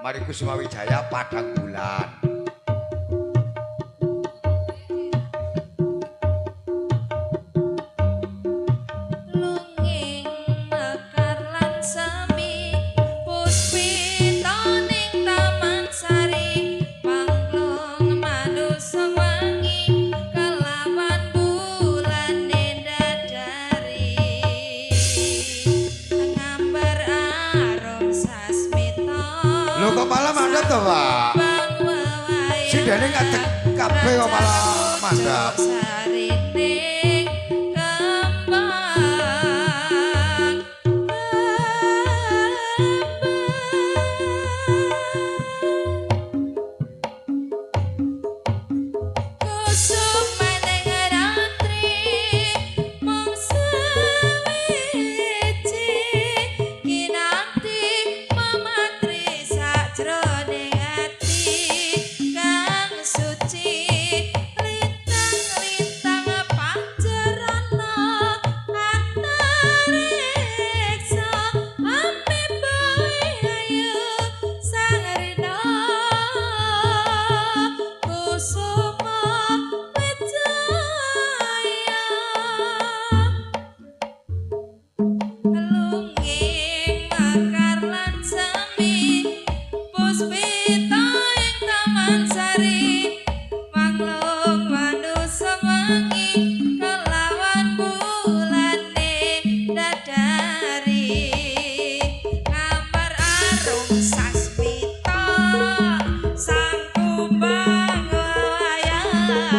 Mari Kusuma Wijaya Padang Bulan. Lunging mekar lan semi puspita ning taman sari panglung manusa wangi kelawan bulane dadari ngambar arum sasmita. Lho kok malah mandap to, Pak? Sindene ngadeg kabeh kok malah mandap. Sarining kembang. Kusumaning ratri mung sawiji kinanti mamatri sajroning ati kang suci lintang-lintang panjerana antariksa ame bae ayu sangrina Kusuma Wijaya. Lunging mekar lan semi puspita ing taman sari manglung manusa wangi kelawan bulane dadari ngambar arum sasmita sang kumbang wayan.